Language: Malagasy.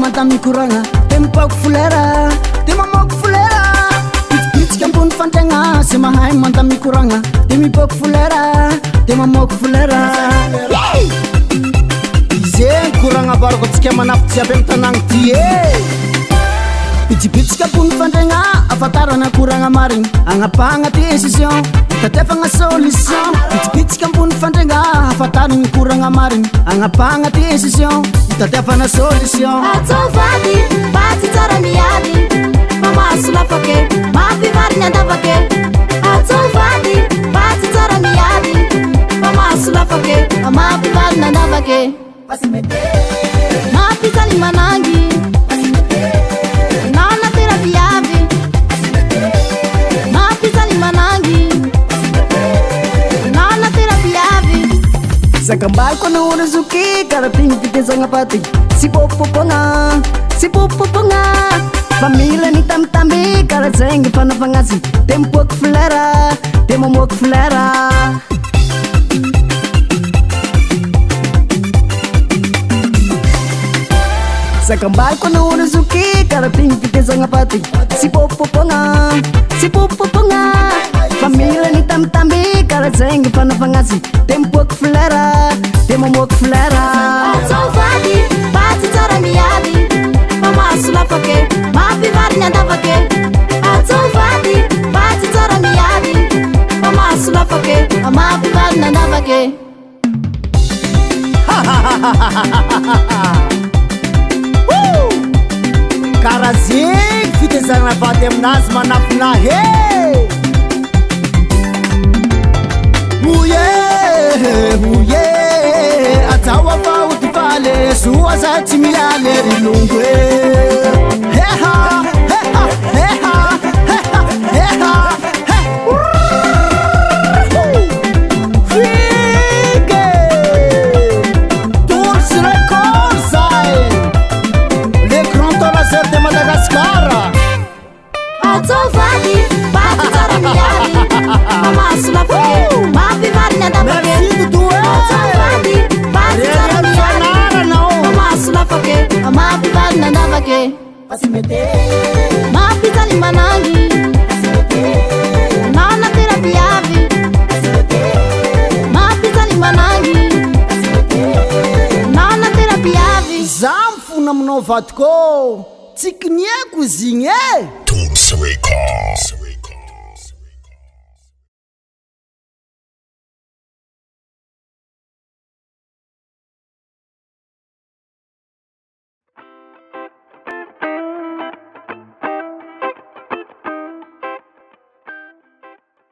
manta mikoragna De mipaoko folera, de mamoaka folera Bitsibitsika ambony fandriagna Sy mahay manta mikoragna De mipaoko folera, de mamoaka folera Izegny koragna abarako antsika manafo jiaby amy tanagna ty e Bitsibitsika ambony fandriagna Afantarana koragna marigny Agnapahagna décision Itadiavagna solution Bitsibitsika ambony fandriagna Afantarana koragna marigny Agnapahagna décision Itadiavana solution Atao vady mba tsy tsara miady fa mahazo lafake mampivariny andavake. Atao vady mba tsy tsara miady fa mahazo lafake mampivariny andavake. Mampijaly manangy na natera viavy. Mampijaly manangy na natera viavy. Sakambariko anao zoky karaha ty ny fitezagna faty Sy popopogna, sy popopogna Fa mila ny tambitamby karaha zegny fanaovagna azy De mipoaky flera, de mamoaky flera Sakambariko anao zoky karaha ty ny fitezagna faty Sy popopogna, sy popopogna Fa mila ny tambitamby karaha zegny fanaovagna azy De mipoaky flera, de mamoaky flera Atao vady mba tsy tsara miady fa mahazo lafake mampivariny andavake. Atao vady mba tsy tsara miady fa mahazo lafake mampivariny andavake. Woo! Karaha zegny fitezagna vady aminazy manafina he Oye, oye, atao afa ty faly soa za tsy mialy ry longo e Heha, heha, heha, heha, heha, he Fike! Tools Records zay! Le grand laser de Madagascar! Atao vady mba tsy tsara miady fa mahazo lafake mampivariny andavake. Merci Doudou e! Atao vady mba tsy tsara miady fa mahazo lafake mampivariny andavake. Mampijaly manangy na natera viavy. Mampijaly manangy na natera viavy. Za mifona aminao vadiko ô! Tsy kiniako izy igny e! Tools Records.